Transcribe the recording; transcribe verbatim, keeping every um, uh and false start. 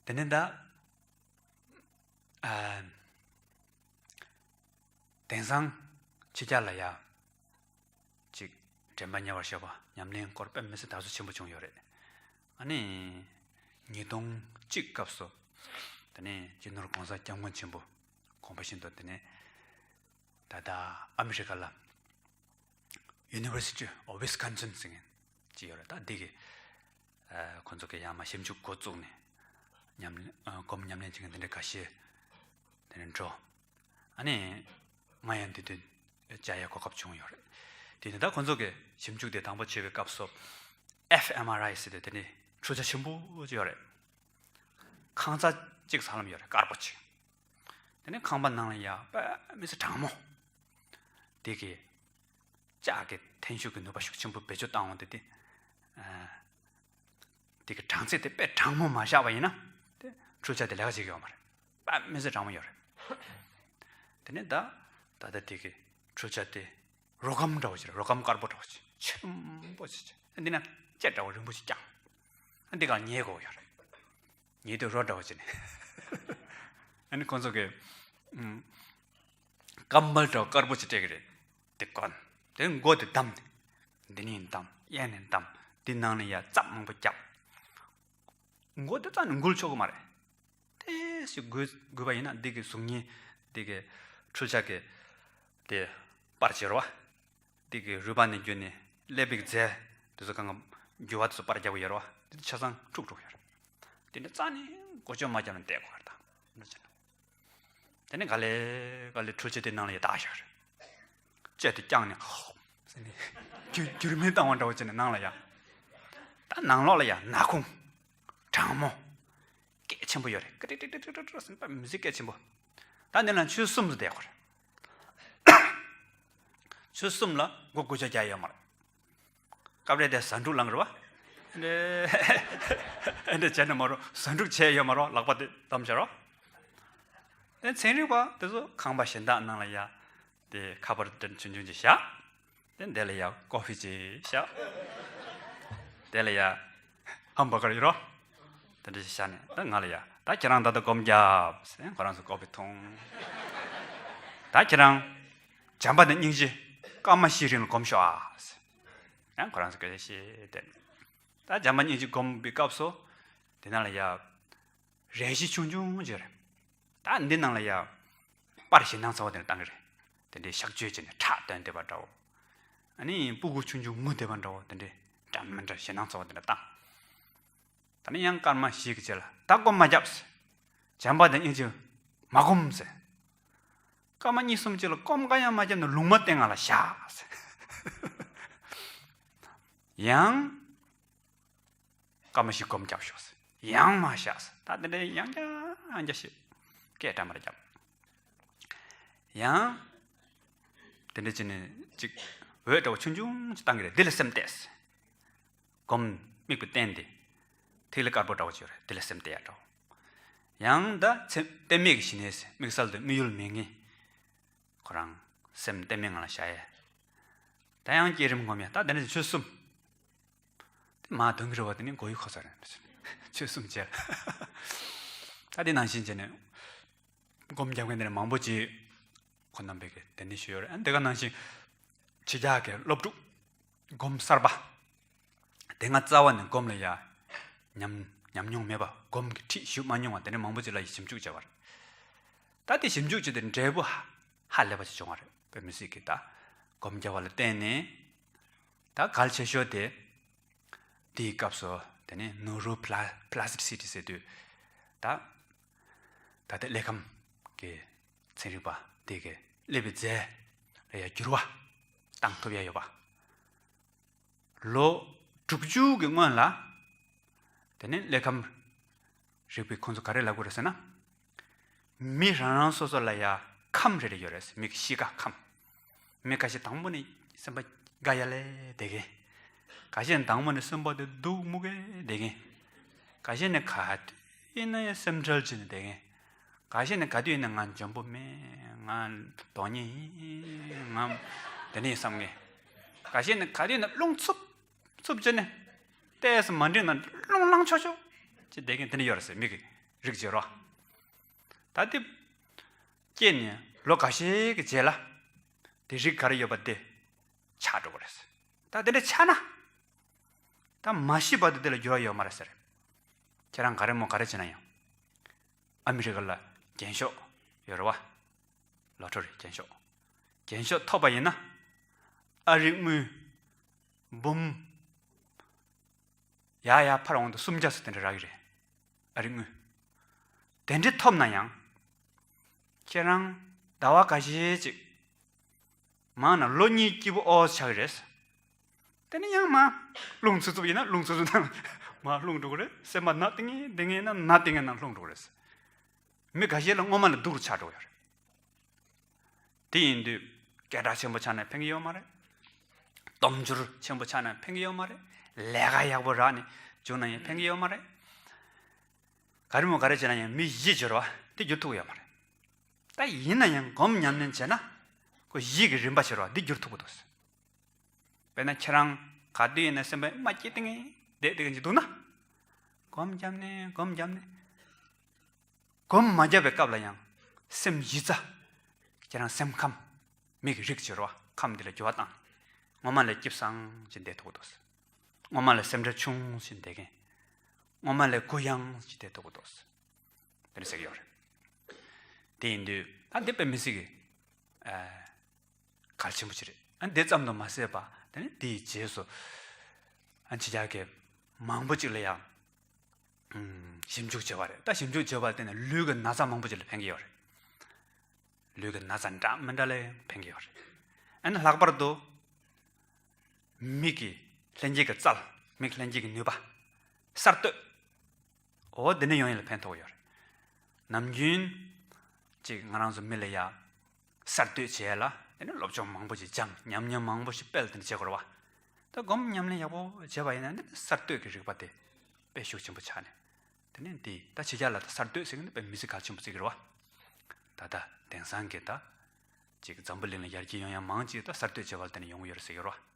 དེ་ནས་ད་ཨ་དེང་སང་ཕྱི་རྒྱལ་ལ་ཡ་ཅིག་དྲན་པ་ཉེ་བར་ཤོར་བ་ཉམས་ལེན་སྐོར་དཔེ་མི་སྲིད་དར་སོ་ཆེན་པོ་བྱུང་ཡོད་རེད། ཨ་ནི་ཉིས་སྟོང་གཅིག་སྐབས་སུ་དེ་ནས་སྤྱི་ནོར་༸གོང་ས་༸སྐྱབས་མགོན་ཆེན་པོ་དགོངས་པ་བཞིན་དུ་དེ་ནས་ད་ལྟ་ཨ་མི་རི་ཀ་ལ་University of Wisconsin ཟེར་མཁན་ཅིག་ཡོད་རེད། ད་འདི་གི་ཨ་ཁོང་ཚོ་གི་ཡང་མ་ཞིབ་འཇུག་འགོ་བཙུགས་ནས་ཉམས་ཨ་སྒོམ་ཉམས་ལེན་བྱེད་མཁན་དེ་འདྲའི་འགའ་ཤས་དེ་ནས་འགྲོ། ཨ་ནི་ང་ཡང་འདི་དུས་བཅར་ཡའི་གོ་སྐབས་བྱུང་ཡོད་རེད། དེ་ནས་ད་ཁོང་ཚོ་གི་ཞིབ་འཇུག་དེ་དང་པོ་བྱེད་པའི་སྐབས་སུ་ཨེཕ་ཨེམ་ཨར་ཨའི་ཟེར་ཏེ་དེ་ནས་འཕྲུལ་ཆ་ཆེན་པོ་ཅིག་ཡོད་རེད། ཁང་བརྩེགས་གཅིག་ཚང་ལམ་ཡོད་རེད། དཀར་པོ་ཅིག་དེ་ནས་ཁང་པ་ནང་ལ་ཡ་དཔེ་མི་སྲིད་གྲང་མོ། དེ་གི་ལྕགས་ཀྱི་ཐན་ཤུགས་ཀྱི་ནུས་པ་ཤུགས་ཆེན་པོ་བེད་སྤྱོད་བཏང་འོང་དུས་དེ། ཨ་དེ་གི་གྲང་ཚད་དེ་དཔེ་གྲང་མོ་མ་བཞག་པ་ཡིན་ན་དེ་འཕྲུལ་ཆ་དེ་ལས་ཀ་བྱེད་ཀྱི་ཡོད་མ་རེད། དཔེ་མི་སྲིད་གྲང་མོ་ཡོད་རེད། དེ་ནས་ད་ད་ལྟ་དེ་གི་འཕྲུལ་ཆ་དེ་རོ་སྒམ་འདྲ་བོ་ཅིག་རེད། རོ་སྒམ་དཀར་པོ་འདྲ་བོ་ཅིག་ཆེན་པོ་ཅིག་འདི་ན་ལྕེ་འདྲ་བོ་རིང་པོ་ཅིག་བརྐྱངས། འདི་གར་ཉལ་དགོས་ཡོད་རེད། ཉལ་དུས་རོ་འདྲ་བོ་བྱས་ནས། ཨ་ནི་ཁོང་ཚོ་གི་ཨུམ་ཀམ་བལ་འདྲ་བོ་དཀར་པོ་ཅིག་སྤྲད་ཀྱི་རེད། དེ་གོན། དེ་མགོ་དེ་བསྡམས་ཏེ། འདི་ནས་བསྡམས། གཡས་ནས་བསྡམས། འདི་ནང་ནས་ཡར་རྩབ་མང་པོ་བརྒྱབ། མགོ་དེ་རྩ་ནས་འགུལ་ཆོག་གི་མ་རེད། དེ་ཞིག་འགུལ་འགུལ་བ་ཡིན་ན་འདི་གི་གཟུགས་བརྙན་འདི་གི་འཕྲུལ་ཆ་གི་དེ་པར་བྱེད་རོགས། འདི་གི་རུས་པ་ནས་བརྒྱུད་ནས་ཀླད་པའི་རྫས་དེ་ཚོ་གང་ག་འགྱུར་བ་དེ་ཚོ་པར་རྒྱག་གི་ཡོད་རེད་བ། དེ་ཆ་ཚང་འཁྲུག་འཁྲུག་ཡོད་རེད། དེ་ནས་རྩ་ནས་མགོ་ལྕོག་མ་བརྒྱབ་ནས་བསྡད་དགོས་རེད་ད། དེ་ནས་ག་ལེ་ག་ལེ་འཕྲུལ་ཆས་དེ་ནང་ལ་ཡ་བཏགས་བཞག་རེད། ལྕེ་དེ་བརྐྱངས་ནས་ཧོབ་ཟེར་ནས་རྒྱུ་རྒྱུ་མིན་བཏང་བ་འདྲ་བོ་བྱས་ནས་ནང་ལ་ཡ། ད་ནང་ལོགས་ལ་ཡ་ནག་ཁུང་། གྲང་མོ། སྐད་ཆེན་པོ་ཡོད་རེད། ཀི་ཀྲི་ཀྲི་ཀྲི་ཟེར་ནས་མི་ཚེ་སྐད་ཆེན་པོ། ད་འདི་ལ་ཆུ་ཚོད་གསུམ་དུ་བསྡད་དགོས་རེད། ཆུ་ཚོད་གསུམ་ལ་མགོ་སྐོར་ཆ་རྒྱག་ཡོད་མ་རེད། སྐབས་རེ་དེ་ཟ་འབྲུ་ལངས་རེད་བ། འདི་འདི་བྱས་ནས་མ་རོ་ཟ་འབྲུ་བྱས་ཡོད་མ་རོ་ལག་པ་དེ་བསྡམས་བྱ་རོ། ཨེ་ཚན་རིག་པ་དེ་ཚོ་ཁང་པ་གཞན་དག་ནང་ལ་ཡ་དེ་ཁ་པར་དེ་ཆུང་ཆུང་ཅིག་བཞག་དེ་འདི་ལ་ཡ་ཀོ་ཧྥི་ཅིག་བཞག་དེ་ལ་ཡ་ཧམ་བྷར་གར་ཡོད་རོ། དེ་འདྲ་ཞིག་བཞག་ནས་ད་ང་ལ་ཡ་ད་ཁྱེད་རང་ད་ལྟ་སྒོམ་རྒྱབ་ཟེར། ཁོ་རང་ཚོ་ཀོ་ཧྥི་འཐུང་། ད་ཁྱེད་རང་བྱམས་པ་དང་སྙིང་རྗེ་སྐར་མ་བཞིའི་རིང་ལ་སྒོམ་ཤོག་ཨ་ཟེར། ཡང་ཁོ་རང་ཚོ་སྐད་ཆ་བཤད་དེ། ད་བྱམས་པ་སྙིང་རྗེ་སྒོམ་པའི་སྐབས་སུ་དེ་ནང་ལ་ཡ་རས་གཞི་ཆུང་ཆུང་ཅིག་རེད། ད་འདི་ནང་ལ་ཡ་པར་ཞེ་སྣང་ཚ་བོ་དེ་འདྲ་བཏང་གི་རེད། དེ་འདྲའི་གཤག་བཅོས་བྱས་ནས་ཁྲག་བཏོན་བསྡད་པ་འདྲ་བོ། ཨ་ནི་སྤུ་གུ་ཆུང་ཆུང་ངུ་བསྡད་པ་འདྲ་བོ་དེ་འདྲའི་འདྲ་མི་འདྲ་ཞེ་སྣང་ཚ་བོ་དེ་འདྲ་བཏང་། ད་ནི་ཡང་སྐར་མ་བཞི་གི་རྗེས་ལ་ད་སྒོམ་མ་རྒྱབ་ཟེར། བྱམས་པ་དང་སྙིང་རྗེ་མ་སྒོམ་ཟེར། སྐར་མ་གཉིས་གསུམ་རྗེས་ལ་སྒོམ་གང་ཡང་མ་རྒྱབ་ནས་ལུང་མ་བསྟན་ང་ལ་བཞག་ཟེར། ཡང་སྐར་མ་བཞི་སྒོམ་རྒྱབ་ཤོག་ཟེར། ཡང་མ་བཞག་ཟེར། ད་དེ་འདྲའི་ཡང་བསྐྱར་ཡང་བསྐྱར་ཞིག་སྐད་བཀྲམ་པར་བརྒྱབ། ཡང་དེ་འདྲ་བྱས་ནས་ཅིག་འོད་འདྲ་བོ་ཆུང་ཆུང་ཅིག་བཏང་གི་རེད། འདི་ལ་སེམས་གཏད་ཟེར། སྒོམ་དམིགས་པའི་རྟེན་དེ་ཐིག་ལེ་དཀར་པོ་འདྲ་བོ་ཅིག་ཡོད་རེད། དེ་ལ་སེམས་གཏད་ཡ་འདྲ་བོ། ཡང་ད་སེམས་གཏད་མེད་ཀྱི་ཞི་གནས་ཟེར། དམིགས་བསལ་དུ་དམིགས་ཡུལ་མེད་ངེས། ཁོ་རང་སེམས་གཏད་མེད་ངང་ལ་བཞག་ཡས། ད་ཡང་བསྐྱེད་རིམ་སྒོམ་ཡས། ད་དེ་ནས་ཆུ་གསུམ། དེ་མ་འདོན་གི་རེད་བ། དེ་ནི་མགོ་ཡུ་ཁོ་ས་རེད། ཆུ་གསུམ་བྱས། ད་དེ་ནང་བཞིན་བྱས་ནས་སྒོམ་རྒྱབ་མཁན་དེ་ནས་མང་པོ་ཅིག་ཁོ་རྣམ་པས་ཀྱི་དེ་འདྲ་ཞུས་ཡོད་རེད། ཨ་དེ་ག་ནང་བཞིན་ཕྱི་རྒྱལ་གྱི་སློབ་ཕྲུག་སྒོམ་གསར་པ། དེ་སྔ་རྩ་བ་ནས་སྒོམ་ལ་ཡ་ཉམས་ཉམས་མྱོང་མེད་པ། སྒོམ་གྱི་ཁྲིད་ཞུ་མ་མྱོང་བ་དེ་འདྲ་མང་པོ་ཅིག་ལ་ཡི་ཞིབ་འཇུག་བྱས་པ་རེད། ད་དེ་ཞིབ་འཇུག་བྱས་ཏེ་འབྲས་བུ་ཧ་ཧ་ལས་པ་ཅིག་བྱུང་བ་རེད། དཔེ་མི་སྲིད་ཀྱི་ད་སྒོམ་རྒྱབ་པ་ལ་བརྟེན་ནས་ད་གལ་ཆེ་ཤོས་དེ་དེའི་སྐབས་སུ་དེ་ནས་ནུ་རོ་ཕ་ལ་པ་ལ་སི་ཊི་སི་ཊི་ཟེར་དུས་ད་ད་ལྟ་ཀླད་ཁམས་ཀྱི་ཚན་རིག་པ་དེ་གི་ཀླད་པའི་རྫས་ལ་ཡ་འགྱུར་བ་བཏང་ཐུབ་ཡ་ཡོད་པ། ལོ་དྲུག་ཅུ་གི་སྔོན་ལ། དེ་ནས་ཀླད་ཁམས་རིག་པའི་ཁོང་ཚོ་ག་རེ་ལབ་དགོས་རེད་ཟེར་ན། མི་རང་རང་སོ་སོ་ལ་ཡ་ཁམས་རེ་རེ་ཡོད་རེད། མི་གི་གཤིས་ཀ་ཁམས། མི་ཁ་ཤས་དང་པོ་ནས་སེམས་པ་དགའ་ཡ་ལས་བསྡད་མཁན། ཁ་ཤས་ནས་དང་པོ་ནས་སེམས་པ་དེ་སྡུག་མུག་གེ་བསྡད་མཁན། ཁ་ཤས་ནས་ག་དུས་ཡིན་ན་ཡང་སེམས་ཁྲལ་བྱས་ནས་བསྡད་མཁན། ག་ཤེད་ནས་ག་དུས་ཡིན་ན་ང་འཇོན་པོ་མེད། ང་དོན་གཉེར་ཡིན། ང་དེ་ནས་བསམ་ངེས། ག་ཤེད་ནས་ག་དུས་ཡིན་ན་རླུང་འཚུབ་འཚུབ་བྱས་ནས་ཏོག་ཙམ་མ་འགྲིག་ན་རླུང་ལངས་ཆོག་ཆོག་ཅེས་བསྡད་མཁན་དེ་འདྲ་ཡོད་རེད་ཟེར། མི་གི་ རིགས་བྱེད་རོགས། ད་དེ་སྐྱེས་ནས་ལོ་འགའ་ཤས་ཀྱི་རྗེས་ལ་དེ་རིགས་ག་རེ་ཡོད་པ་དེ་ཆགས་འགྲོ་གི་རེད། ད་དེ་འདྲ་ཆགས་ན་ད་མ་ཤི་བར་དུ་དེ་ལ་འགྱུར་བ་ཡོད་མ་རེད་ཟེར། ཁྱེད་རང་ག་རེ་མོ་ག་རེ་བྱེད་ན་ཡང་། ཨ་མི་རི་ཀ་ལ་རྒྱན་ཤོག་ཡོད་རེད་བ། ལོ་ཊ་རི་རྒྱན་ཤོག་རྒྱན་ཤོག་ཐོབ་པ་ཡིན་ན། ཨ་རི་དངུལ་འབུམ་ཡར་ཡར་འཕར་འོང་དུ་སུམ་བརྒྱ་ཙམ་དེ་འདྲ་རག་གི་རེད། ཨ་རི་དངུལ། དེ་འདྲ་ཐོབ་ན་ཡང་། ཁྱེད་རང་ཟླ་བ་འགའ་ཤས་ཅིག་མང་ན་ལོ་གཉིས་སྐྱིད་པོ་ཨོ་ཆགས་ཀྱི་རེད། དེ་ནས་ཡང་མར་རླུང་འཚུབ་འཚུབ་ཡིན་ན་རླུང་འཚུབ་འཚུབ་ནང་མར་ལྷུང་འགྲོ་གི་རེད། སེམས་པ་ན་སྟེང་ངེ་སྟེང་ངེ་ན་ན་སྟེང་ངེ་ནང་ལྷུང་འགྲོ་གི་རེད། མི་འགའ་ཤས་ལ་སྔོན་མ་ལས་སྡུག་རུ་ཆགས་འགྲོ་གི་ཡོད་རེད། དེ་ཡིན་དུས་སྐད་གྲགས་ཆེན་པོ་ཆགས་ན་ཕན་གྱི་ཡོད་མ་རེད། སྟོབས་འབྱོར་ཆེན་པོ་ཆགས་ན་ཕན་གྱི་ཡོད་མ་རེད། ལས་ཀ་ཡག་པོ་རག་ནས་བྱུང་ན་ཡང་ཕན་གྱི་ཡོད་མ་རེད། ག་རེ་མོ་ག་རེ་བྱས་ན་ཡང་མི་གཞི་འགྱུར་བ་དེ་འགྱུར་ཐུབ་ཀྱི་ཡོད་མ་རེད། ད་ཡིན་ན་ཡང་སྒོམ་ཉམས་ལེན་བྱས་ན་ཁོ་གཞི་གི་རིམ་པ་འགྱུར་བ་འདི་འགྱུར་ཐུབ་ཀྱི་འདུག་དཔེར་ན་ཁྱེད་རང་ག་དུས་ཡིན་ན་སེམས་པ་མ་སྐྱིད་དེ་ངེས་བསྡད་དེ་གི་འདུག་ན། སྒོམ་བརྒྱབ་ནས་སྒོམ་བརྒྱབ་ནས། སྒོམ་མ་བརྒྱབ་པའི་སྐབས་ལ་ཡང་སེམས་གཞི་རྩ། ཁྱེད་རང་སེམས་ཁམས། མི་གི་རིགས་འགྱུར་བ་ཁམས་འདི་ལ་འགྱུར་བ་བཏང་། སྔོན་མ་ལས་སྐྱིད་སང་ཞིག་བསྡད་ཐུབ་ཀྱི་འདུག་སྔོན་མ་ལས་སེམས་ཁྲལ་ཆུང་ཞིག་བསྡད་མཁན། སྔོན་མ་ལས་གུ་ཡངས་ཞིག་བསྡད་ཐུབ་ཀྱི་འདུག་དེ་འདྲ་ཟེར་གྱི་ཡོད་རེད། དེ་ཡིན་དུས་ད་འདི་དཔེ་མི་སྲིད་ཀྱི། ཨ། གལ་ཆེན་པོ་ཅིག་རེད། ཨ་འདི་ཙམ་དུ་མ་ཟད་པ་དེ་ནི་འདིའི་རྗེས་སུ། ཨ་ཕྱི་རྒྱལ་གྱི་མང་པོ་ཅིག་ལ་ཡང་། ཨུམ། ཞིབ་འཇུག་བྱས་པ་རེད། ད་ཞིབ་འཇུག་བྱས་པ་དེ་ནི་ལུས་ཀྱི་ན་ཚ་མང་པོ་ཅིག་ལ་ཕན་གྱི་ཡོད་རེད། ལུས་ཀྱི་ན་ཚ་འདྲ་མི་འདྲ་ལ་ཕན་གྱི་ཡོད་རེད། ཨ་ནི་ལྷག་པར་དུ། མིག་གི་ལྷན་སྐྱེས་ཀྱི་རྩལ། མིག་ལྷན་སྐྱེས་ཀྱི་ནུས་པ། གསར་གཏོད། འོ་འདི་ནི་ཡོང་ཡིན་ལ་ཕན་ཐོགས་ཡོད་རེད། ནམ་རྒྱུན་ཅིག་ང་རང་ཚོ་མི་ལ་ཡ་གསར་གཏོད་བྱེད་ཡ་ལ་དེ་ནི་སློབ་སྦྱོང་མང་པོ་ཞིག་སྦྱངས། ཉམས་མྱོང་མང་པོ་ཞིག་སྤེལ། དེ་འདྲ་བྱེད་དགོས་རེད་བ། ད་སྒོམ་ཉམས་ལེན་ཡག་པོ་བྱས་པ་ཡིན་ན་འདི་ནི་གསར་གཏོད་ཀྱི་རིག་པ་དེ་དཔེ་ཤུགས་ཆེན་པོ་ཆགས་ནས། དེ་ནི་འདི་ད་ཕྱི་རྒྱལ་ལ་ད་གསར་གཏོད་ཟེར་མཁན་འདི་དཔེ་མི་སྲིད་གལ་ཆེན་པོ་བརྩི་གི་རེད་བ། ད་ལྟ་དེང་སང་གི་ད་ཅིག་འཛམ་བུ་གླིང་ལ་ཡར་རྒྱས་ཡོང་ཡ་མང་ཅིག་ད་གསར་གཏོད་བྱས་པ་ལ་བརྟེན་ནས་ཡོང་གི་ཡོད་རེད་ཟེར་གི་རེད་བ།